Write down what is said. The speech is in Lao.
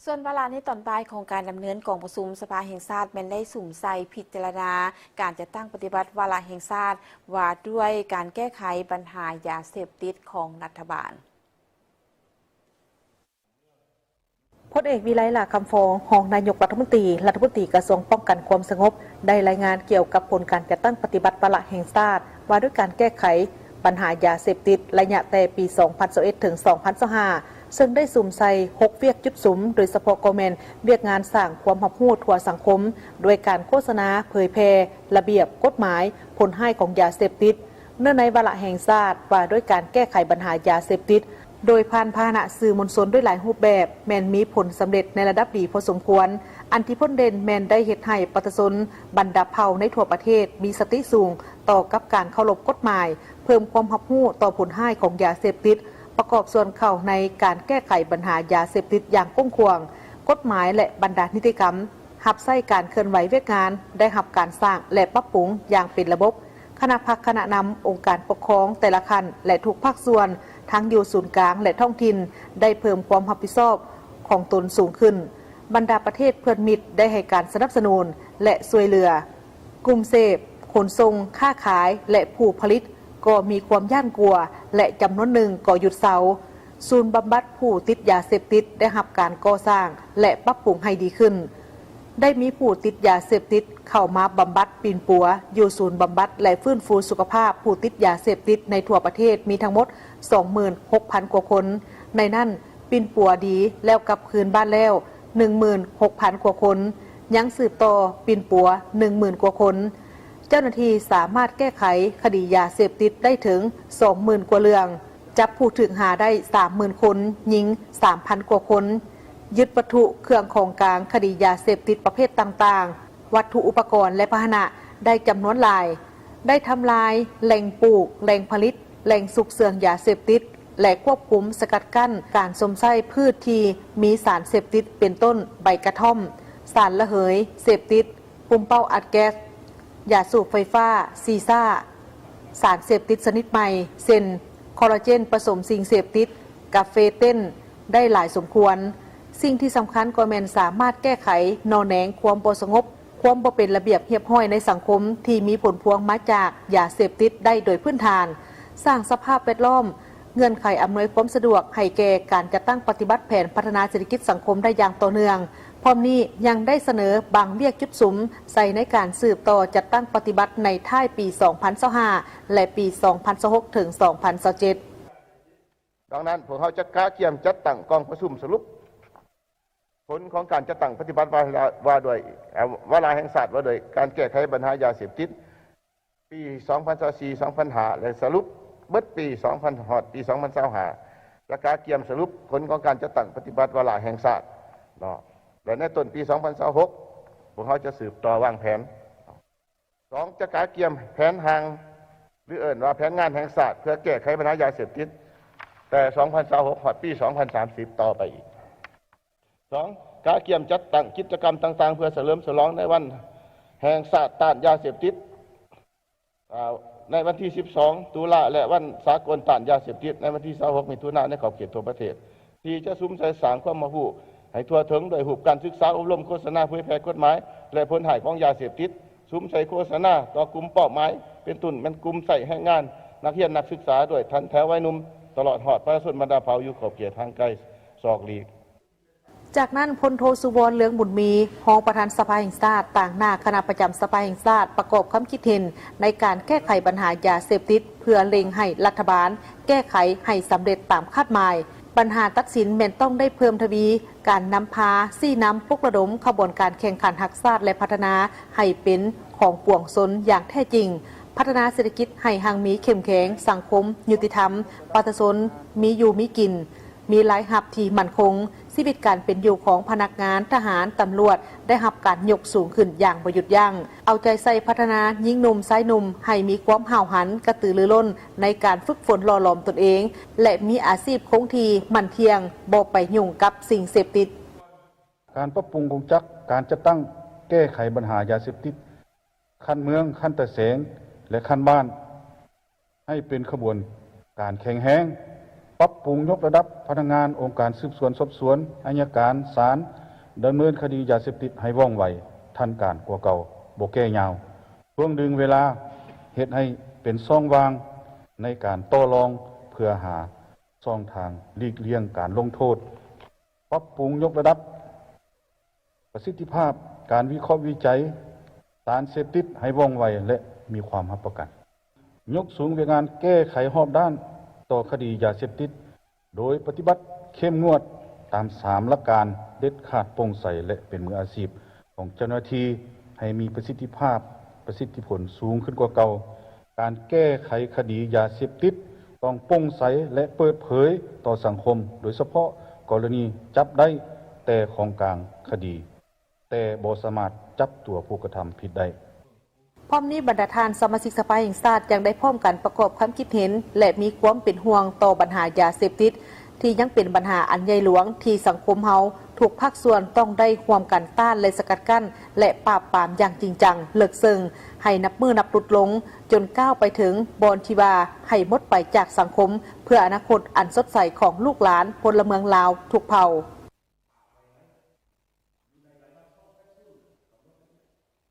ສ່ວນວາລະໃນຕອນບ່າຍຂອງການດຳເນີນກອງປະຊຸມສະພາແຫ່ງຊາດ ແມ່ນໄດ້ສຸມໃສ່ພິຈາລະນາການຈັດຕັ້ງປະຕິບັດວາລະແຫ່ງຊາດ ວ່າດ້ວຍການແກ້ໄຂບັນຫາຢາເສບຕິດຂອງລັດຖະບານ. ພົນເອກ ວິໄລ ຫຼ້າຄຳຟອງ ຮອງນາຍົກລັດຖະມົນຕີ, ລັດຖະມົນຕີກະຊວງປ້ອງກັນຄວາມສະຫງົບ ໄດ້ລາຍງານກ່ຽວກັບຜົນການຈັດຕັ້ງປະຕິບັດວາລະແຫ່ງຊາດ ວ່າດ້ວຍການແກ້ໄຂບັນຫາຢາເສບຕິດ ໄລຍະແຕ່ປີສອງພັນຊາວເອັດ ເຖິງ ສອງພັນຊາວຫ້າ ເຊິ່ງໄດ້ສຸມໃສ່ຫົກວຽກຈຸດສຸມ, ໂດຍສະເພາະກໍແມ່ນວຽກງານສ້າງຄວາມຮັບຮູ້ທົ່ວສັງຄົມ ດ້ວຍການໂຄສະນາ, ເຜີຍແຜ່ລະບຽບ, ກົດໝາຍ, ຜົນຮ້າຍຂອງຢາເສບຕິດ, ເນື່ອງໃນວາລະແຫ່ງຊາດວ່າດ້ວຍການແກ້ໄຂບັນຫາຢາເສບຕິດ ໂດຍຜ່ານພາຫະນະສື່ມວນຊົນດ້ວຍຫຼາຍຮູບແບບ ແມ່ນມີຜົນສຳເລັດໃນລະດັບດີພໍສົມຄວນ. ອັນທີ່ພົ້ນເດັ່ນແມ່ນໄດ້ເຮັດໃຫ້ປະຊາຊົນບັນດາເຜົ່າໃນທົ່ວປະເທດມີສະຕິສູງຕໍ່ກັບການເຄົາລົບກົດໝາຍ, ເພີ່ມຄວາມຮັບຮູ້ຕໍ່ຜົນຮ້າຍຂອງຢາເສບຕິດ, ປະກອບສ່ວນເຂົ້າໃນການແກ້ໄຂບັນຫາຢາເສບຕິດຢ່າງກວ້າງຂວາງ. ກົດໝາຍ ແລະ ບັນດານິຕິກຳຮັບໃຊ້ການເຄື່ອນໄຫວວຽກງານ ໄດ້ຮັບການສ້າງ ແລະ ປັບປຸງຢ່າງເປັນລະບົບ. ຄະນະພັກຄະນະນຳ, ອົງການປົກຄອງແຕ່ລະຂັ້ນ ແລະ ທຸກພາກສ່ວນ ທັງຢູ່ສູນກາງ ແລະ ທ້ອງຖິ່ນ ໄດ້ເພີ່ມຄວາມຮັບຜິດຊອບຂອງຕົນສູງຂຶ້ນ. ບັນດາປະເທດເພື່ອນມິດໄດ້ໃຫ້ການສະໜັບສະໜູນ ແລະ ຊ່ວຍເຫຼືອ. ກຸ່ມເສບ, ຂົນສົ່ງ, ຄ້າຂາຍ ແລະ ຜູ້ຜະລິດກໍມີຄວາມຢ້ານກົວ ແລະ ຈຳນວນໜຶ່ງກໍຢຸດເຊົາ. ສູນບຳບັດຜູ້ຕິດຢາເສບຕິດໄດ້ຮັບການກໍ່ສ້າງ ແລະ ປັບປຸງໃຫ້ດີຂຶ້ນ. ໄດ້ມີຜູ້ຕິດຢາເສບຕິດເຂົ້າມາບຳບັດປິ່ນປົວຢູ່ສູນບຳບັດ ແລະ ຟື້ນຟູສຸຂະພາບຜູ້ຕິດຢາເສບຕິດໃນທົ່ວປະເທດມີທັງໝົດສອງໝື່ນຫົກພັນກວ່າຄົນ. ໃນນັ້ນ, ປິ່ນປົວດີແລ້ວກັບຄືນບ້ານແລ້ວໜຶ່ງໝື່ນຫົກພັນກວ່າຄົນ, ຍັງສືບຕໍ່ປິ່ນປົວໜຶ່ງໝື່ນກວ່າຄົນ. ເຈົ້າໜ້າທີ່ສາມາດແກ້ໄຂຄະດີຢາເສບຕິດໄດ້ເຖິງສອງໝື່ນກວ່າເລື່ອງ, ຈັບຜູ້ຖືກຫາໄດ້ສາມໝື່ນຄົນ, ຍິງສາມພັນກວ່າຄົນ, ຍຶດວັດຖຸເຄື່ອງຂອງກາງຄະດີຢາເສບຕິດປະເພດຕ່າງໆ, ວັດຖຸອຸປະກອນ ແລະ ພາຫະນະໄດ້ຈຳນວນຫຼາຍ, ໄດ້ທຳລາຍແຫຼ່ງປູກ, ແຫຼ່ງຜະລິດ, ແຫຼ່ງຊຸກເຊື່ອງຢາເສບຕິດ ແລະ ຄວບຄຸມສະກັດກັ້ນການຊົມໃຊ້ພືດທີ່ມີສານເສບຕິດ ເປັນຕົ້ນ ໃບກະທ່ອມ, ສານລະເຫີຍເສບຕິດ, ປຸມເປົ້າອັດແກັສ, ຢາສູບໄຟຟ້າ, ຊີຊາ, ສານເສບຕິດຊະນິດໃໝ່ ເຊັ່ນ ຄໍລາເຈນປະສົມສິ່ງເສບຕິດ, ກາເຟເຕັ້ນ ໄດ້ຫຼາຍສົມຄວນ. ສິ່ງທີ່ສຳຄັນກໍແມ່ນສາມາດແກ້ໄຂໜໍ່ແໜງຄວາມບໍ່ສະຫງົບ, ຄວາມບໍ່ເປັນລະບຽບຮຽບຮ້ອຍໃນສັງຄົມທີ່ມີຜົນພວງມາຈາກຢາເສບຕິດໄດ້ໂດຍພື້ນຖານ, ສ້າງສະພາບແວດລ້ອມ, ເງື່ອນໄຂອຳນວຍຄວາມສະດວກໃຫ້ແກ່ການຈັດຕັ້ງປະຕິບັດແຜນພັດທະນາເສດຖະກິດສັງຄົມໄດ້ຢ່າງຕໍ່ເນື່ອງ. ພ້ອມນີ້ຍັງໄດ້ສະເໜີບາງວຽກຈຸດສຸມໃສ່ໃນການສືບຕໍ່ຈັດຕັ້ງປະຕິບັດໃນທ້າຍປີສອງພັນຊາວຫ້າ ແລະ ປີສອງພັນຊາວຫົກ ເຖິງ ສອງພັນຊາວເຈັດ. ດັ່ງນັ້ນ, ພວກເຮົາຈະກະກຽມຈັດຕັ້ງກອງປະຊຸມສະຫຼຸບຜົນຂອງການຈັດຕັ້ງປະຕິບັດວາລະ ວ່າດ້ວຍ ເອີ ວາລະແຫ່ງຊາດວ່າດ້ວຍການແກ້ໄຂບັນຫາຢາເສບຕິດ ປີສອງພັນຊາວສີ່ ສອງພັນຊາວຫ້າ ແລະ ສະຫຼຸບເບິດປີສອງພັນ ຮອດປີສອງພັນຊາວຫ້າ ຈະກະກຽມສະຫຼຸບຜົນຂອງການຈັດຕັ້ງປະຕິບັດວາລະແຫ່ງຊາດເນາະ ແລະ ໃນຕົ້ນປີສອງພັນຊາວຫົກ ພວກເຮົາຈະສືບຕໍ່ວາງແຜນ. ສອງ ຈະກະກຽມແຜນຮ່າງ ຫຼື ເອີ້ນວ່າແຜນງານແຫ່ງຊາດ ເພື່ອແກ້ໄຂບັນຫາຢາເສບຕິດ ແຕ່ສອງພັນຊາວຫົກ ຮອດປີສອງພັນສາມສິບ ຕໍ່ໄປອີກ. ສອງ ກະກຽມຈັດຕັ້ງກິດຈະກຳຕ່າງໆ ເພື່ອສະເຫຼີມສະຫຼອງໃນວັນແຫ່ງຊາດຕ້ານຢາເສບຕິດ ອາ ໃນວັນທີສິບສອງ ຕຸລາ ແລະ ວັນສາກົນຕ້ານຢາເສບຕິດ ໃນວັນທີຊາວຫົກ ມິຖຸນາ ໃນຂອບເຂດທົ່ວປະເທດ. ສີ່ ຈະສຸມໃສ່ສ້າງຄວາມຮັບຮູ້ໃຫ້ທົ່ວເຖິງ ດ້ວຍຮູບການສຶກສາອົບຮົມ, ໂຄສະນາເຜີຍແຜ່ກົດໝາຍ ແລະ ຜົນຮ້າຍຂອງຢາເສບຕິດ, ສຸມໃສ່ໂຄສະນາຕໍ່ກຸ່ມເປົ້າໝາຍ ເປັນຕົ້ນແມ່ນກຸ່ມໃຊ້ແຮງງານ, ນັກຮຽນ, ນັກສຶກສາ, ດ້ວຍທ່ານແຖວໄວໜຸ່ມ, ຕະຫຼອດຮອດປະຊາຊົນບັນດາເຜົ່າຢູ່ຂອບເຂດຫ່າງໄກ ສອກຫຼີກ. ຈາກນັ້ນ, ພົນໂທ ສຸວອນ ເລືອງບຸນມີ ຮອງປະທານສະພາແຫ່ງຊາດ ຕາງໜ້າຄະນະປະຈຳສະພາແຫ່ງຊາດ ປະກອບຄຳຄິດເຫັນໃນການແກ້ໄຂບັນຫາຢາເສບຕິດ ເພື່ອເລັ່ງໃຫ້ລັດຖະບານແກ້ໄຂໃຫ້ສຳເລັດຕາມຄາດໝາຍ. ບັນຫາຕັດສິນແມ່ນຕ້ອງໄດ້ເພີ່ມທະວີການນຳພາ, ຊີ້ນຳ, ປຸກລະດົມຂະບວນການແຂ່ງຂັນຮັກຊາດ ແລະ ພັດທະນາໃຫ້ເປັນຂອງປວງຊົນຢ່າງແທ້ຈິງ, ພັດທະນາເສດຖະກິດໃຫ້ຮັ່ງມີເຂັ້ມແຂງ, ສັງຄົມຍຸຕິທຳ, ປະຊາຊົນມີຢູ່ມີກິນ, ມີລາຍຮັບທີ່ໝັ້ນຄົງ, ຊີວິດການເປັນຢູ່ຂອງພະນັກງານ, ທະຫານ, ຕຳຫຼວດ ໄດ້ຮັບການຍົກສູງຂຶ້ນຢ່າງບໍ່ຢຸດຢັ້ງ, ເອົາໃຈໃສ່ພັດທະນາຍິງໜຸ່ມຊາຍໜຸ່ມໃຫ້ມີຄວາມຫ້າວຫັນ, ກະຕືລືລົ້ນໃນການຝຶກຝົນຫຼໍ່ຫຼອມຕົນເອງ ແລະ ມີອາຊີບຄົງທີ່ໝັ້ນທ່ຽງ, ບໍ່ໄປຫຍຸ້ງກັບສິ່ງເສບຕິດ. ການປັບປຸງກົງຈັກການຈັດຕັ້ງແກ້ໄຂບັນຫາຢາເສບຕິດ ຂັ້ນເມືອງ, ຂັ້ນຕາແສງ ແລະ ຂັ້ນບ້ານ ໃຫ້ເປັນຂະບວນການແຂງແຮງ, ປັບປຸງຍົກລະດັບພະນັກງານອົງການສືບສວນສອບສວນ, ອັຍການ, ສານ ດຳເນີນຄະດີຢາເສບຕິດໃຫ້ວ່ອງໄວ, ທັນການກວ່າເກົ່າ, ບໍ່ແກ່ຍາວ, ຖ່ວງດຶງເວລາ, ເຮັດໃຫ້ເປັນຊ່ອງວ່າງໃນການຕໍ່ລອງເພື່ອຫາຊ່ອງທາງຫຼີກລ່ຽງການລົງໂທດ. ປັບປຸງຍົກລະດັບປະສິດທິພາບການວິເຄາະວິໄຈສານເສບຕິດໃຫ້ວ່ອງໄວ ແລະ ມີຄວາມຮັບປະກັນ. ຍົກສູງວຽກງານແກ້ໄຂຮອບດ້ານຕໍ່ຄະດີຢາເສບຕິດ ໂດຍປະຕິບັດເຂັ້ມງວດຕາມສາມຫຼັກການ: ເດັດຂາດ, ໂປ່ງໃສ ແລະ ເປັນມືອາຊີບຂອງເຈົ້າໜ້າທີ່ ໃຫ້ມີປະສິດທິພາບ, ປະສິດທິຜົນສູງຂຶ້ນກວ່າເກົ່າ. ການແກ້ໄຂຄະດີຢາເສບຕິດຕ້ອງໂປ່ງໃສ ແລະ ເປີດເຜີຍຕໍ່ສັງຄົມ, ໂດຍສະເພາະກໍລະນີຈັບໄດ້ແຕ່ຂອງກາງຄະດີ, ແຕ່ບໍ່ສາມາດຈັບຕົວຜູ້ກະທຳຜິດໄດ້. ພ້ອມນີ້ ບັນດາທ່ານສະມາຊິກສະພາແຫ່ງຊາດ ຍັງໄດ້ພ້ອມກັນປະກອບຄວາມຄິດເຫັນ ແລະ ມີຄວາມເປັນຫ່ວງຕໍ່ບັນຫາຢາເສບຕິດ ທີ່ຍັງເປັນບັນຫາອັນໃຫຍ່ຫຼວງ ທີ່ສັງຄົມເຮົາທຸກພາກສ່ວນຕ້ອງໄດ້ຮ່ວມກັນຕ້ານ ແລະ ສະກັດກັ້ນ ແລະ ປາບປາມຢ່າງຈິງຈັງ, ເລິກເຊິ່ງ, ໃຫ້ນັບມື້ນັບຫຼຸດລົງ, ຈົນກ້າວໄປເຖິງບ່ອນທີ່ວ່າໃຫ້ໝົດໄປຈາກສັງຄົມ ເພື່ອອະນາຄົດອັນສົດໃສຂອງລູກຫຼານພົນລະເມືອງລາວທຸກເຜົ່າ.